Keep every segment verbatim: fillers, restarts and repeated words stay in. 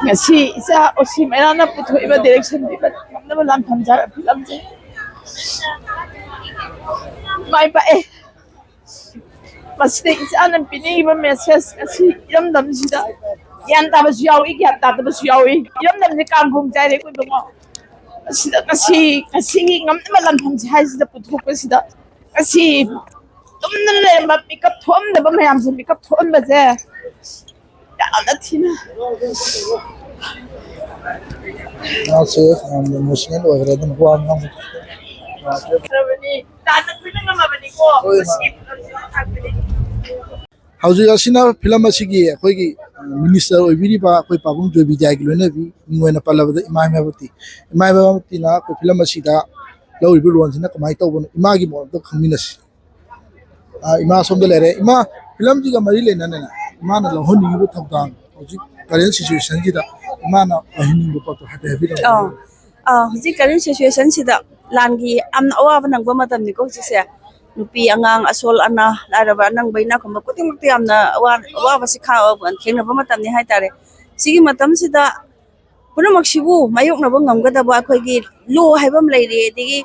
ꯉꯁꯤ ꯏꯆꯥ ꯑꯣꯁꯤ ꯃꯩꯔꯥꯅ ꯄꯨꯊꯣꯛꯏꯕ direction ꯄꯤꯕ ꯉꯝꯅꯕ ꯂꯥꯟꯐꯝ ꯆꯥꯕ ꯐꯤꯂꯝꯁꯦ ꯃꯥꯏ ꯄꯥꯛꯑꯦ꯫ ꯃꯁꯤꯗ ꯏꯆꯥꯅ ꯄꯤꯅꯤꯡꯉꯤꯕ message ꯑꯁꯤ ꯏꯔꯝꯗꯝꯁꯤꯗ ꯒ꯭ꯌꯥꯟ ꯇꯥꯕꯁꯨ ꯌꯥꯎꯏ, ꯒ꯭ꯌꯥꯟ ꯇꯥꯗꯕꯁꯨ ꯌꯥꯎꯏ꯫ ꯏꯔꯝꯗꯝꯁꯦ ꯀꯥꯡꯈꯣꯡ ꯆꯥꯏꯔꯦ, ꯑꯩꯈꯣꯏ ꯏꯕꯨꯡꯉꯣ꯫ ꯑꯁꯤꯗ ꯉꯁꯤ, ꯉꯁꯤꯒꯤ ꯉꯝꯅꯕ ꯂꯥꯟꯐꯝꯁꯦ ꯍꯥꯏꯁꯤꯗ ꯄꯨꯊꯣꯛꯄꯁꯤꯗ ꯉꯁꯤ ꯇꯨꯝꯗꯅ ꯂꯩꯔꯝꯕ, ꯃꯤꯀꯞ ꯊꯣꯛꯑꯝꯗꯕ ꯃꯌꯥꯝꯁꯦ ꯃꯤꯀꯞ ꯊꯣꯛꯍꯟꯕꯁꯦ ꯌꯥꯝꯅ ꯊꯤꯅ ꯃꯥꯁꯦ ꯌꯥꯝꯅ emotional ꯑꯣꯏꯈ꯭ꯔꯦ, ꯑꯗꯨꯝ ꯋꯥ ꯉꯥꯡꯕ ꯐꯠꯇ꯭ꯔꯕꯅꯤ꯫ ꯇꯥꯟꯅ ꯀꯨꯏꯅ ꯉꯝꯃꯕꯅꯤꯀꯣ꯫ ꯍꯣꯏ, ꯃꯥ꯫ ꯍꯧꯖꯤꯛ ꯑꯁꯤꯅ ꯐꯤꯂꯝ ꯑꯁꯤꯒꯤ ꯑꯩꯈꯣꯏꯒꯤ, ꯑ, ꯃꯤꯅꯤꯁꯇꯔ ꯑꯣꯏꯕꯤꯔꯤꯕ ꯑꯩꯈꯣꯏ ꯄꯥꯕꯨꯡ ꯖꯣꯏꯕꯤꯗ꯭ꯌꯥꯒꯤ ꯂꯣꯏꯅꯕꯤ, ꯃꯤꯡ ꯑꯣꯏꯅ ꯄꯜꯂꯕꯗ ꯏꯃꯥ ꯏꯃꯥꯕꯇꯤ꯫ ꯏꯃꯥ ꯏꯃꯥꯕꯇꯤꯅ ꯑꯩꯈꯣꯏ ꯐꯤꯂꯝ ꯑꯁꯤꯗ ꯂꯧꯔꯤꯕ ꯔꯣꯜꯁꯤꯅ ꯀꯃꯥꯏꯅ ꯇꯧꯕꯅꯣ, ꯏꯃꯥꯒꯤ ꯃꯣꯠ ꯑꯝꯇ ꯈꯪꯃꯤꯟꯅꯁꯤ꯫ ꯑ, ꯏꯃꯥ ꯁꯣꯝꯗ ꯂꯩꯔꯦ꯫ ꯏꯃꯥ, ꯐꯤꯂꯝꯁꯤꯒ ꯃꯔꯤ ꯂꯩꯅꯅꯅꯦ, ꯏꯃꯥꯅ ꯂꯧꯍꯟꯅꯤꯡꯉꯤꯕ ꯊꯧꯗꯥꯡ, ꯍꯧꯖꯤꯛ current situationꯁꯤꯗ ꯏꯃꯥꯅ ꯑꯣꯏꯍꯟꯅꯤꯡꯕ ꯄꯣꯠꯇꯣ ꯍꯥꯏꯐꯦꯠ ꯍꯥꯏꯕꯤꯔꯝꯃꯨ꯫ ꯑꯥ, ꯑꯥ, ꯍꯧꯖꯤꯛ current situationꯁꯤꯗ ꯂꯥꯟꯒꯤ ꯌꯥꯝꯅ ꯑꯋꯥꯕ ꯅꯪꯕ ꯃꯇꯝꯅꯤꯀꯣ ꯍꯧꯖꯤꯛꯁꯦ꯫ ꯅꯨꯄꯤ, ꯑꯉꯥꯡ, ꯑꯁꯣꯜ ꯑꯅꯥ, ꯂꯥꯏꯔꯕ, ꯑꯅꯪꯕ, ꯏꯅꯥꯛ ꯈꯨꯟꯕ ꯈꯨꯗꯤꯡꯃꯛꯇ ꯌꯥꯝꯅ ꯑꯋꯥ-, ꯑꯋꯥꯕꯁꯤ ꯈꯥ-, ꯊꯦꯡꯅꯕ ꯃꯇꯝꯅꯤ ꯍꯥꯏꯇꯥꯔꯦ꯫ ꯁꯤꯒꯤ ꯃꯇꯝꯁꯤꯗ ꯄꯨꯝꯅꯃꯛꯁꯤꯕꯨ ꯃꯥꯌꯣꯛꯅꯕ ꯉꯝꯒꯗꯕ ꯑꯩꯈꯣꯏꯒꯤ law ꯍꯥꯏꯕ ꯑꯃ ꯂꯩꯔꯤ, ꯑꯗꯒꯤ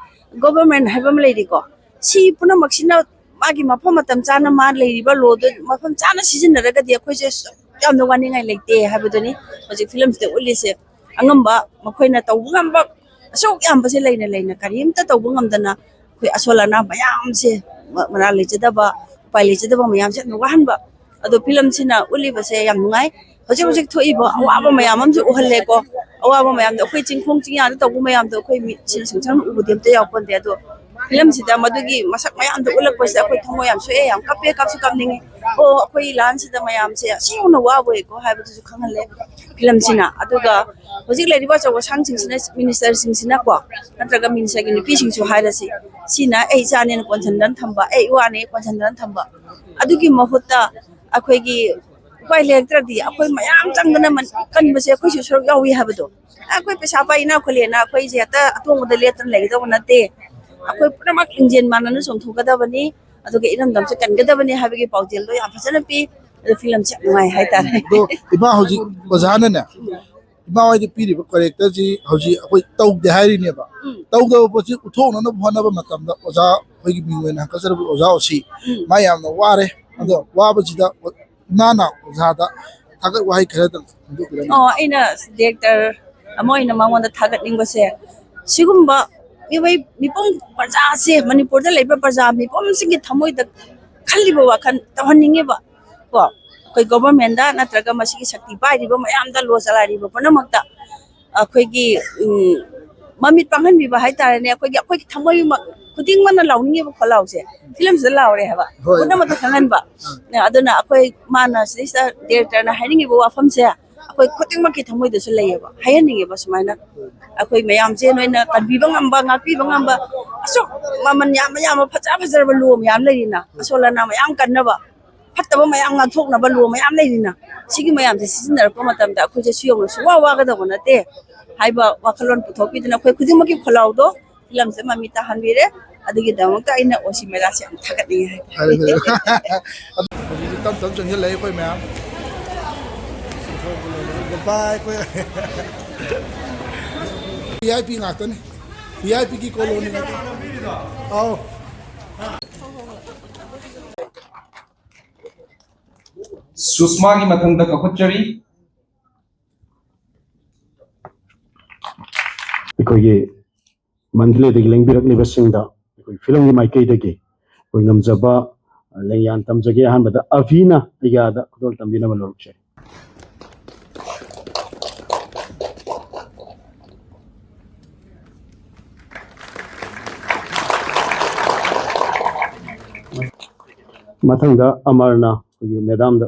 government ꯍꯥꯏꯕ ꯑꯃ ꯂꯩꯔꯤꯀꯣ꯫ ꯁꯤ ꯄꯨꯝꯅꯃꯛꯁꯤꯅ ꯃꯥꯒꯤ ꯃꯐꯝ ꯃꯇꯝ ꯆꯥꯅ ꯃꯥ ꯂꯩꯔꯤꯕ lawꯗꯨ ꯃꯐꯝ ꯆꯥꯅ ꯁꯤꯖꯤꯟꯅꯔꯒꯗꯤ ꯑꯩꯈꯣꯏꯁꯦ ꯌꯥꯝꯅ ꯋꯥꯅꯤꯡꯉꯥꯏ ꯂꯩꯇꯦ ꯍꯥꯏꯕꯗꯨꯅꯤ ꯍꯧꯖꯤꯛ ꯐꯤꯂꯝꯁꯤꯗ ꯎꯠꯂꯤꯁꯦ꯫ ꯑꯉꯝꯕ ꯃꯈꯣꯏꯅ ꯇꯧꯕ ꯉꯝꯕ ꯑꯁꯨꯛ ꯌꯥꯝꯕꯁꯦ ꯂꯩꯅ ꯂꯩꯅ ꯀꯔꯤꯝꯇ ꯇꯧꯕ ꯉꯝꯗꯅ ꯑꯩꯈꯣꯏ ꯑꯁꯣꯜ ꯑꯅꯥ ꯃꯌꯥꯝꯁꯦ, ꯃ-, ꯃꯔꯥꯜ ꯂꯩꯖꯗꯕ, ꯎꯄꯥꯏ ꯂꯩꯖꯗꯕ ꯃꯌꯥꯝꯁꯦ ꯌꯥꯝꯅ ꯋꯥꯍꯟꯕ꯫ ꯑꯗꯣ ꯐꯤꯂꯝꯁꯤꯅ ꯎꯠꯂꯤꯕꯁꯦ ꯌꯥꯝ ꯅꯨꯡꯉꯥꯏ꯫ ꯍꯧꯖꯤꯛ ꯍꯧꯖꯤꯛ ꯊꯣꯛꯏꯕ ꯑꯋꯥꯕ ꯃꯌꯥꯝ ꯑꯃꯁꯨ ꯎꯍꯜꯂꯦꯀꯣ꯫ ꯑꯋꯥꯕ ꯃꯌꯥꯝꯗꯣ, ꯑꯩꯈꯣꯏ ꯆꯤꯡꯈꯣꯡ ꯆꯤꯡꯌꯥꯗ ꯇꯧꯕ ꯃꯌꯥꯝꯗꯣ ꯑꯩꯈꯣꯏ ꯃꯤꯠꯁꯤꯅ ꯁꯨꯡꯁꯪ ꯎꯕꯗꯤ ꯑꯝꯇ ꯌꯥꯎꯄꯣꯟꯇꯦ꯫ ꯑꯗꯣ ꯐꯤꯂꯝꯁꯤꯗ ꯃꯗꯨꯒꯤ ꯃꯁꯛ ꯃꯌꯥꯝꯗꯣ ꯎꯠꯂꯛꯄꯁꯤꯗ ꯑꯩꯈꯣꯏ ꯊꯃꯣꯏ ꯌꯥꯝ ꯁꯣꯛꯑꯦ, ꯌꯥꯝ ꯀꯞꯄꯦ, ꯀꯞꯁꯨ ꯀꯞꯅꯤꯡꯉꯤ꯫ ꯑꯣ, ꯑꯩꯈꯣꯏ ꯂꯥꯟꯁꯤꯗ ꯃꯌꯥꯝꯁꯦ ꯑꯁꯤ ꯌꯧꯅ ꯋꯥꯕꯣꯏꯀꯣ ꯍꯥꯏꯕꯗꯨꯁꯨ ꯈꯪꯍꯜꯂꯦ ꯐꯤꯂꯝꯁꯤꯅ꯫ ꯑꯗꯨꯒ ꯍꯧꯖꯤꯛ ꯂꯩꯔꯤꯕ ꯑꯆꯧꯕ ꯑꯁꯥꯡꯁꯤꯡꯁꯤꯅ, ꯃꯤꯅꯤꯁꯇꯔꯁꯤꯡꯁꯤꯅꯀꯣ, ꯅꯠꯇ꯭ꯔꯒ ꯃꯤꯅꯤꯁꯇꯔꯒꯤ ꯅꯨꯄꯤꯁꯤꯡꯁꯨ ꯍꯥꯏꯔꯁꯤ, ꯁꯤꯅ ꯑꯩ ꯏꯆꯥꯅꯦꯅ ꯀꯣꯟꯁꯤꯟꯗꯅ ꯊꯝꯕ, ꯑꯩ ꯏꯋꯥꯅꯦ ꯀꯣꯟꯁꯤꯟꯗꯅ ꯊꯝꯕ꯫ ꯑꯗꯨꯒꯤ ꯃꯍꯨꯠꯇ ꯑꯩꯈꯣꯏꯒꯤ ꯎꯄꯥꯏ ꯂꯩꯔꯛꯇ꯭ꯔꯗꯤ ꯑꯩꯈꯣꯏ ꯃꯌꯥꯝ ꯆꯪꯗꯅ ꯃꯟ-, ꯀꯟꯕꯁꯦ ꯑꯩꯈꯣꯏꯁꯨ ꯁꯔꯨꯛ ꯌꯥꯎꯏ ꯍꯥꯏꯕꯗꯣ꯫ ꯑꯩꯈꯣꯏ ꯄꯩꯁꯥ ꯄꯥꯏ ꯏꯅꯥꯛ ꯈꯨꯜꯂꯦꯅ ꯑꯩꯈꯣꯏꯁꯦ ꯍꯦꯛꯇ ꯑꯇꯣꯡꯕꯗ ꯂꯦꯞꯇꯅ ꯂꯩꯒꯗꯧꯕ ꯅꯠꯇꯦ꯫ ꯑꯩꯈꯣꯏ ꯄꯨꯝꯅꯃꯛ ꯂꯤꯡꯖꯦꯜ ꯃꯥꯟꯅꯅ ꯆꯣꯡꯊꯣꯛꯀꯗꯕꯅꯤ꯫ ꯑꯗꯨꯒ ꯏꯔꯝꯗꯝꯁꯦ ꯀꯟꯒꯗꯕꯅꯤ ꯍꯥꯏꯕꯒꯤ ꯄꯥꯎꯖꯦꯜꯗꯣ ꯌꯥꯝ ꯐꯖꯅ ꯄꯤ꯫ ꯑꯗꯣ ꯐꯤꯂꯝꯁꯦ ꯌꯥꯝ ꯅꯨꯡꯉꯥꯏ ꯍꯥꯏꯇꯥꯔꯦ꯫ ꯑꯗꯣ ꯏꯃꯥ ꯍꯧꯖꯤꯛ ꯑꯣꯖꯥꯅꯅꯦ, ꯏꯃꯥ ꯍꯣꯏꯗ ꯄꯤꯔꯤꯕ ꯀꯦꯔꯦꯛꯇꯔꯁꯤ ꯍꯧꯖꯤꯛ ꯑꯩꯈꯣꯏ ꯇꯧꯗꯦ ꯍꯥꯏꯔꯤꯅꯦꯕ꯫ ꯎꯝ꯫ ꯇꯧꯗꯕ ꯄꯣꯠꯁꯤ ꯎꯠꯊꯣꯛꯅꯅꯕ ꯍꯣꯠꯅꯕ ꯃꯇꯝꯗ ꯑꯣꯖꯥ, ꯑꯩꯈꯣꯏꯒꯤ ꯃꯤꯡ ꯑꯣꯏꯅ ꯍꯥꯞꯀꯠꯆꯔꯤꯕ ꯑꯣꯖꯥ ꯑꯣꯁꯤ, ꯎꯝ꯫ ꯃꯥ ꯌꯥꯝꯅ ꯋꯥꯔꯦ꯫ ꯑꯗꯣ ꯋꯥꯕꯁꯤꯗ ꯏꯃꯥꯅ ꯑꯣꯖꯥꯗ ꯊꯥꯒꯠ ꯋꯥꯍꯩ ꯈꯔꯗꯪ ꯐꯣꯡꯗꯣꯛꯄꯤꯔꯝꯃꯨ꯫ ꯑꯣ, ꯑꯩꯅ ꯗꯤꯔꯦꯛꯇꯔ ꯑꯃ ꯑꯣꯏꯅ ꯃꯉꯣꯟꯗ ꯊꯥꯒꯠꯅꯤꯡꯕꯁꯦ, ꯁꯤꯒꯨꯝꯕ ꯃꯤꯑꯣꯏ ꯃꯤꯄꯨꯝ ꯄ꯭ꯔꯖꯥꯁꯦ, ꯃꯅꯤꯄꯨꯔꯗ ꯂꯩꯕ ꯄ꯭ꯔꯖꯥ ꯃꯤꯄꯨꯝꯁꯤꯒꯤ ꯊꯃꯣꯏꯗ ꯈꯜꯂꯤꯕ ꯋꯥꯈꯜ ꯇꯧꯍꯟꯅꯤꯡꯉꯦꯕ꯫ ꯀꯣ, ꯑꯩꯈꯣꯏ ꯒꯣꯚꯔꯟꯃꯦꯟꯗ ꯅꯠꯇ꯭ꯔꯒ ꯃꯁꯤꯒꯤ ꯁꯛꯇꯤ ꯄꯥꯏꯔꯤꯕ ꯃꯌꯥꯝꯗ, ꯂꯣ ꯆꯂꯥꯏꯔꯤꯕ ꯄꯨꯝꯅꯃꯛꯇ ꯑꯩꯈꯣꯏꯒꯤ, ꯎꯝ, ꯃꯃꯤꯠ ꯄꯥꯡꯍꯟꯕꯤꯕ ꯍꯥꯏꯇꯥꯔꯦꯅꯦ꯫ ꯑꯩꯈꯣꯏꯒꯤ, ꯑꯩꯈꯣꯏꯒꯤ ꯊꯃꯣꯏꯃꯛ ꯈꯨꯗꯤꯡꯃꯛꯅ ꯂꯥꯎꯅꯤꯡꯉꯤꯕ ꯈꯣꯜꯂꯥꯎꯁꯦ ꯐꯤꯂꯝꯁꯤꯗ ꯂꯥꯎꯔꯦ ꯍꯥꯏꯕ꯫ ꯍꯣꯏ꯫ ꯄꯨꯝꯅꯃꯛꯇ ꯈꯪꯍꯟꯕ꯫ ꯑꯥ꯫ ꯑꯗꯨꯅ ꯑꯩꯈꯣꯏ, ꯃꯥꯅ ꯁꯤꯗꯩꯁꯤꯗ ꯗꯤꯔꯦꯛꯇꯔꯅ ꯍꯥꯏꯅꯤꯡꯉꯤꯕ ꯋꯥꯐꯝꯁꯦ ꯑꯩꯈꯣꯏ ꯈꯨꯗꯤꯡꯃꯛꯀꯤ ꯊꯃꯣꯏꯗꯁꯨ ꯂꯩꯌꯦꯕ, ꯍꯥꯏꯍꯟꯅꯤꯡꯉꯦꯕ ꯁꯨꯃꯥꯏꯅ꯫ ꯑꯩꯈꯣꯏ ꯃꯌꯥꯝꯁꯦ ꯅꯣꯏꯅ ꯀꯟꯕꯤꯕ ꯉꯝꯕ, ꯉꯥꯛꯄꯤꯕ ꯉꯝꯕ, ꯑꯁꯨꯛ ꯃꯃꯜ ꯌꯥꯝꯕ ꯌꯥꯝꯕ ꯐꯖ ꯐꯖꯔꯕ ꯂꯣ ꯃꯌꯥꯝ ꯂꯩꯔꯤꯅ, ꯑꯁꯣꯜ ꯑꯅꯥ ꯃꯌꯥꯝ ꯀꯟꯅꯕ, ꯐꯠꯇꯕ ꯃꯌꯥꯝ ꯉꯥꯛꯊꯣꯛꯅꯕ ꯂꯣ ꯃꯌꯥꯝ ꯂꯩꯔꯤꯅ, ꯁꯤꯒꯤ ꯃꯌꯥꯝꯁꯦ ꯁꯤꯖꯤꯟꯅꯔꯛꯄ ꯃꯇꯝꯗ ꯑꯩꯈꯣꯏꯁꯦ ꯁꯤ ꯌꯧꯅ ꯁꯨꯡꯋꯥ ꯋꯥꯒꯗꯧꯕ ꯅꯠꯇꯦ ꯍꯥꯏꯕ ꯋꯥꯈꯜꯂꯣꯟ ꯄꯨꯊꯣꯛꯄꯤꯗꯨꯅ ꯑꯩꯈꯣꯏ ꯈꯨꯗꯤꯡꯃꯛꯀꯤ ꯈꯣꯜꯂꯥꯎꯗꯣ ꯐꯤꯂꯝꯁꯦ ꯃꯃꯤ ꯇꯥꯍꯟꯕꯤꯔꯦ꯫ ꯑꯗꯨꯒꯤꯗꯃꯛꯇ ꯑꯩꯅ ꯑꯣꯁꯤ ꯃꯦꯂꯥꯁꯦ ꯌꯥꯝ ꯊꯥꯒꯠꯅꯤꯡꯉꯤ ꯍꯥꯏꯇꯥꯔꯦ꯫ ꯐꯔꯦ, ꯐꯔꯦ꯫ ꯍꯧꯖꯤꯛꯇꯤ ꯇꯞ ꯇꯞ ꯆꯪꯁꯤꯜꯂꯛꯑꯦ ꯑꯩꯈꯣꯏ ꯃꯌꯥꯝ꯫ ꯚꯥꯏ, ꯑꯩꯈꯣꯏ ꯚꯤ ꯑꯥꯏ ꯄꯤ ꯉꯥꯛꯇꯅꯤ꯫ ꯚꯤ ꯑꯥꯏ ꯄꯤꯒꯤ ꯀꯣꯂꯣꯅꯤ ꯉꯥꯛꯇꯅꯤ꯫ ꯑꯧ꯫ ꯁꯨꯁꯃꯥꯒꯤ ꯃꯊꯪꯗ ꯀꯥꯈꯠꯆꯔꯤ꯫ ꯑꯩꯈꯣꯏꯒꯤ ꯃꯟꯗꯂꯦꯗꯒꯤ ꯂꯦꯡꯕꯤꯔꯛꯂꯤꯕꯁꯤꯡꯗ ꯑꯩꯈꯣꯏ ꯐꯤꯂꯝꯒꯤ ꯃꯥꯏꯀꯩꯗꯒꯤ ꯑꯩꯈꯣꯏ ꯉꯝꯖꯕ ꯂꯦꯡꯌꯥꯟ ꯇꯝꯖꯒꯦ꯫ ꯑꯍꯥꯟꯕꯗ ꯑꯚꯤꯅ ꯑꯩꯒꯤ ꯑꯥꯗ ꯈꯨꯗꯣꯜ ꯇꯝꯕꯤꯅꯕ ꯂꯧꯔꯛꯆꯩ꯫ ꯃꯊꯪꯗ ꯑꯃꯔꯅ ꯑꯩꯈꯣꯏꯒꯤ ꯃꯦꯗꯥꯝꯗ꯫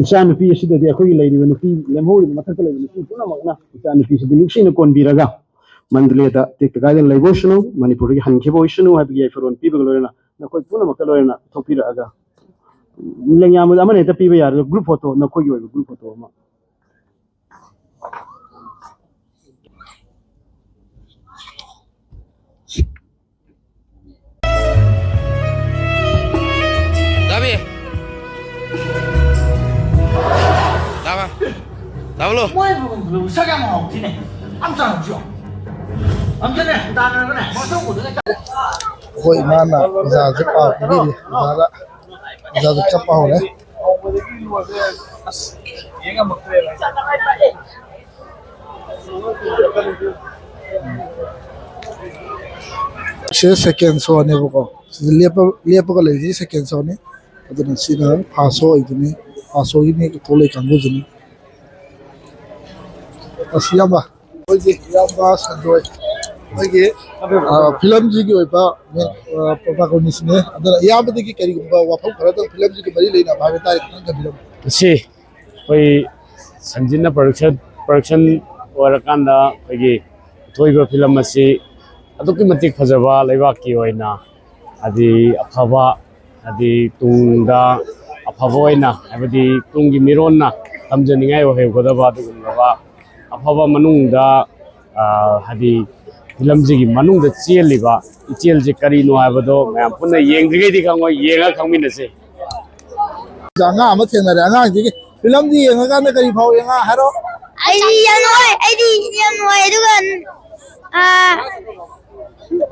ꯏꯆꯥꯅꯨꯄꯤ ꯑꯁꯤꯗꯗꯤ ꯑꯩꯈꯣꯏꯒꯤ ꯂꯩꯔꯤꯕ ꯅꯨꯄꯤ, ꯂꯦꯝꯍꯧꯔꯤꯕ ꯃꯊꯛꯇ ꯂꯩꯕ ꯅꯨꯄꯤ ꯄꯨꯝꯅꯃꯛꯅ ꯏꯆꯥꯅꯨꯄꯤꯁꯤꯗ ꯅꯨꯡꯁꯤꯅ ꯀꯣꯟꯕꯤꯔꯒ ꯃꯟꯗꯂꯦꯗ ꯇꯦꯛꯇ ꯀꯥꯏꯗꯅ ꯂꯩꯕ ꯑꯣꯏꯁꯅꯨ, ꯃꯅꯤꯄꯨꯔꯗꯒꯤ ꯍꯟꯈꯤꯕ ꯑꯣꯏꯁꯅꯨ ꯍꯥꯏꯕꯒꯤ ꯌꯥꯏꯐꯔꯣꯟ ꯄꯤꯕꯒ ꯂꯣꯏꯅꯅ ꯅꯈꯣꯏ ꯄꯨꯝꯅꯃꯛꯀ ꯂꯣꯏꯅꯅ ꯊꯣꯛꯄꯤꯔꯛꯑꯒ ꯂꯦꯡꯌꯥꯟꯕꯗ ꯑꯃꯅ ꯍꯦꯛꯇ ꯄꯤꯕ ꯌꯥꯔꯒ group photo, ꯅꯈꯣꯏꯒꯤ ꯑꯣꯏꯕ group photo ꯑꯃ꯫ ꯃꯣꯏ ꯁꯛ ꯌꯥꯝ ꯍꯥꯎꯊꯤꯅꯦ꯫ ꯑꯝ ꯆꯥꯔꯨꯁꯤ꯫ ꯑꯝꯇꯅꯦ ꯇꯥꯟꯅꯔꯒꯅꯦ ꯃꯁꯛ ꯎꯗꯒ꯫ ꯑꯩꯈꯣꯏ ꯏꯃꯥꯅ ꯑꯣꯖꯥꯁꯦ ꯄꯥꯎ ꯄꯤꯕꯤꯔꯤ꯫ ꯑꯣꯖꯥꯗ ꯑꯣꯖꯥꯗ ꯀꯞꯄ ꯍꯧꯔꯦ꯫ ꯁꯤꯗ ꯁꯦꯀꯦꯟ ꯁꯣꯅꯦꯕꯀꯣ꯫ ꯁꯤꯗ ꯂꯦꯞꯄ-, ꯂꯦꯞꯄꯒ ꯂꯩꯔꯤꯁꯤ ꯁꯦꯀꯦꯟ ꯁꯣꯅꯤ꯫ ꯑꯗꯨꯅ ꯁꯤꯅ ꯐꯥꯔꯁ ꯁꯣ ꯑꯣꯏꯗꯣꯏꯅꯤ꯫ ꯐꯥꯔꯁ ꯁꯣꯒꯤ ꯃꯤ ꯊꯣꯛꯂꯛꯏ ꯀꯥꯡꯕꯨꯁꯤꯅꯤ꯫ ꯑꯁ, ꯏꯌꯥꯝꯕ, ꯑꯩꯈꯣꯏꯒꯤ ꯏꯌꯥꯝꯕ ꯁꯟꯖꯣꯏ, ꯑꯩꯈꯣꯏꯒꯤ, ꯑ, ꯐꯤꯂꯝꯁꯤꯒꯤ ꯑꯣꯏꯕ ꯃꯦꯟ, ꯑ, ꯄ꯭ꯔꯣꯇꯥꯒꯣꯅꯤꯁꯅꯦ꯫ ꯑꯗꯨꯅ ꯏꯌꯥꯝꯕꯗꯒꯤ ꯀꯔꯤꯒꯨꯝꯕ ꯋꯥꯐꯝ ꯈꯔꯗꯪ ꯐꯤꯂꯝꯁꯤꯒꯤ ꯃꯔꯤ ꯂꯩꯅꯕ ꯍꯥꯏꯕ ꯇꯥꯔꯦ, ꯈꯤꯇꯪ ꯊꯝꯕꯤꯔꯝꯃꯨ꯫ ꯃꯁꯤ ꯑꯩꯈꯣꯏ ꯁꯟꯖꯤꯠꯅ ꯄ꯭ꯔꯣꯗꯛꯁꯟ, ꯄ꯭ꯔꯣꯗꯛꯁꯟ ꯑꯣꯏꯔꯀꯥꯟꯗ ꯑꯩꯈꯣꯏꯒꯤ ꯄꯨꯊꯣꯛꯏꯕ ꯐꯤꯂꯝ ꯑꯁꯤ ꯑꯗꯨꯛꯀꯤ ꯃꯇꯤꯛ ꯐꯖꯕ, ꯂꯩꯕꯥꯛꯀꯤ ꯑꯣꯏꯅ ꯍꯥꯏꯗꯤ ꯑꯐꯕ, ꯍꯥꯏꯗꯤ ꯇꯨꯡꯗ ꯑꯐꯕ ꯑꯣꯏꯅ, ꯍꯥꯏꯕꯗꯤ ꯇꯨꯡꯒꯤ ꯃꯤꯔꯣꯟꯅ ꯇꯝꯖꯅꯤꯡꯉꯥꯏ ꯑꯣꯏꯍꯧꯒꯗꯕ ꯑꯗꯨꯒꯨꯝꯂꯕ ꯑꯐꯕ ꯃꯅꯨꯡꯗ, ꯑ, ꯍꯥꯏꯗꯤ ꯐꯤꯂꯝꯁꯤꯒꯤ ꯃꯅꯨꯡꯗ ꯆꯦꯜꯂꯤꯕ ꯏꯆꯦꯜꯁꯦ ꯀꯔꯤꯅꯣ ꯍꯥꯏꯕꯗꯣ ꯃꯌꯥꯝ ꯄꯨꯟꯅ ꯌꯦꯡꯗ꯭ꯔꯤꯉꯩꯗꯤ ꯈꯪꯉꯣꯏ, ꯌꯦꯡꯉꯒ ꯈꯪꯃꯤꯟꯅꯁꯦ꯫ ꯑꯉꯥꯡ ꯑꯃ ꯊꯦꯡꯅꯔꯦ꯫ ꯑꯉꯥꯡꯁꯤꯒꯤ ꯐꯤꯂꯝꯗꯤ ꯌꯦꯡꯉꯀꯥꯟꯗ ꯀꯔꯤ ꯐꯥꯎꯏ? ꯑꯉꯥꯡ ꯍꯥꯏꯔꯣ꯫ ꯑꯩꯗꯤ ꯌꯥꯝ ꯅꯨꯡꯉꯥꯏ, ꯑꯩꯗꯤ ꯌꯥꯝ ꯅꯨꯡꯉꯥꯏ꯫ ꯑꯗꯨꯒ, ꯑ,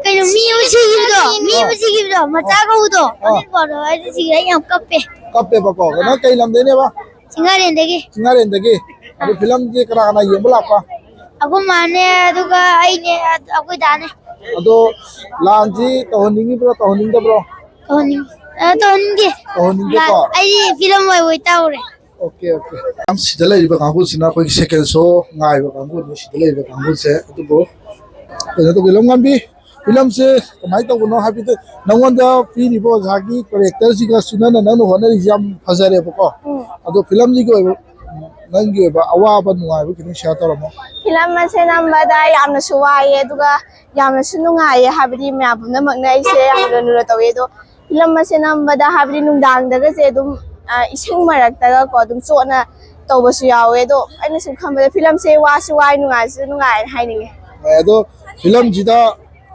ꯀꯩꯅꯣ, ꯃꯤ ꯑꯃ ꯁꯤꯈꯤꯕꯗꯣ, ꯃꯤ ꯑꯃ ꯁꯤꯈꯤꯕꯗꯣ, ꯃꯆꯥ ꯀꯧꯕꯗꯣ, ꯑꯥ꯫ ꯑꯗꯨ ꯅꯨꯄꯥꯗꯣ, ꯑꯩꯗꯤ ꯁꯤꯈꯤꯕꯗ ꯑꯩ ꯌꯥꯝ ꯀꯞꯄꯦ꯫ ꯀꯞꯄꯦꯕꯀꯣ꯫ ꯅꯪ ꯀꯩ ꯂꯝꯗꯩꯅꯦꯕ? ꯆꯤꯡꯉꯥꯔꯦꯟꯗꯒꯤ꯫ ꯆꯤꯡꯉꯥꯔꯦꯟꯗꯒꯤ꯫ ꯑꯗꯨ ꯑꯥ꯫ ꯐꯤꯂꯝꯁꯦ ꯀꯅꯥ ꯀꯅꯥ ꯌꯦꯡꯕ ꯂꯥꯛꯄ? ꯑꯩꯈꯣꯏ ꯃꯥꯅꯦ, ꯑꯗꯨꯒ ꯑꯩꯅꯦ, ꯑꯗ-, ꯑꯩꯈꯣꯏ ꯗꯥꯅꯦ꯫ ꯑꯗꯣ ꯂꯥꯟꯁꯤ ꯇꯧꯍꯟꯅꯤꯡꯉꯤꯕ꯭ꯔꯣ, ꯇꯧꯍꯟꯅꯤꯡꯗꯕ꯭ꯔꯣ? ꯇꯧꯍꯟꯅꯤꯡ-, ꯑ, ꯇꯧꯍꯟꯅꯤꯡꯗꯦ꯫ ꯇꯧꯍꯟꯅꯤꯡꯗꯦꯀꯣ? ꯂꯥꯟ-, ꯑꯩꯗꯤ ꯐꯤꯂꯝ ꯑꯣꯏ ꯑꯣꯏ ꯇꯧꯔꯦ꯫ Okay, okay. ꯌꯥꯝ ꯁꯤꯗ ꯂꯩꯔꯤꯕ ꯀꯥꯡꯕꯨꯁꯤꯅ ꯑꯩꯈꯣꯏꯒꯤ ꯁꯦꯀꯦꯟ ꯁꯣ ꯉꯥꯏꯕ ꯀꯥꯡꯕꯨꯅꯤ, ꯁꯤꯗ ꯂꯩꯔꯤꯕ ꯀꯥꯡꯕꯨꯁꯦ꯫ ꯑꯗꯨꯕꯨ ꯀꯩꯅꯣ ꯇꯧꯒꯦ, ꯂꯝꯉꯥꯟꯕꯤ, ꯐꯤꯂꯝꯁꯦ ꯀꯃꯥꯏꯅ ꯇꯧꯕꯅꯣ ꯍꯥꯏꯕꯗꯤ ꯅꯪꯉꯣꯟꯗ ꯄꯤꯔꯤꯕ ꯑꯣꯖꯥꯒꯤ ꯀꯦꯔꯦꯛꯇꯔꯁꯤꯒ ꯆꯨꯅꯅ ꯅꯪꯅ ꯍꯣꯠꯅꯔꯤꯁꯦ ꯌꯥꯝ ꯐꯖꯔꯦꯕꯀꯣ꯫ ꯎꯝ꯫ ꯑꯗꯣ ꯐꯤꯂꯝꯁꯤꯒꯤ ꯑꯣꯏꯕ, ꯅꯪꯒꯤ ꯑꯣꯏꯕ ꯑꯋꯥꯕ ꯅꯨꯡꯉꯥꯏꯕ ꯈꯤꯇꯪ ꯁꯤꯌꯥꯔ ꯇꯧꯔꯝꯃꯣ꯫ ꯐꯤꯂꯝ ꯑꯁꯦ ꯅꯝꯕꯗ ꯌꯥꯝꯅꯁꯨ ꯋꯥꯏꯌꯦ, ꯑꯗꯨꯒ ꯌꯥꯝꯅꯁꯨ ꯅꯨꯡꯉꯥꯏꯌꯦ, ꯍꯥꯏꯕꯗꯤ ꯃꯌꯥꯝ ꯄꯨꯝꯅꯃꯛꯅ ꯑꯩꯁꯦ ꯌꯥꯝꯅ ꯂꯨꯅ ꯇꯧꯋꯦ꯫ ꯑꯗꯣ ꯐꯤꯂꯝ ꯑꯁꯦ ꯅꯝꯕꯗ, ꯍꯥꯏꯕꯗꯤ ꯅꯨꯡꯗꯥꯡꯗꯒꯁꯦ ꯑꯗꯨꯝ, ꯑ, ꯏꯁꯤꯡ ꯃꯔꯛꯇꯒꯀꯣ ꯑꯗꯨꯝ ꯆꯣꯠꯅ ꯇꯧꯕꯁꯨ ꯌꯥꯎꯋꯦ꯫ ꯑꯗꯣ ꯑꯩꯅ ꯁꯨꯝ ꯈꯟꯕꯗ ꯐꯤꯂꯝꯁꯦ ꯋꯥꯁꯨ ꯋꯥꯏ, ꯅꯨꯡꯉꯥꯏꯁꯨ ꯅꯨꯡꯉꯥꯏ ꯍꯥꯏꯅꯤꯡꯉꯦ꯫ ꯑꯗꯣ ꯐꯤꯂꯝꯁꯤꯗ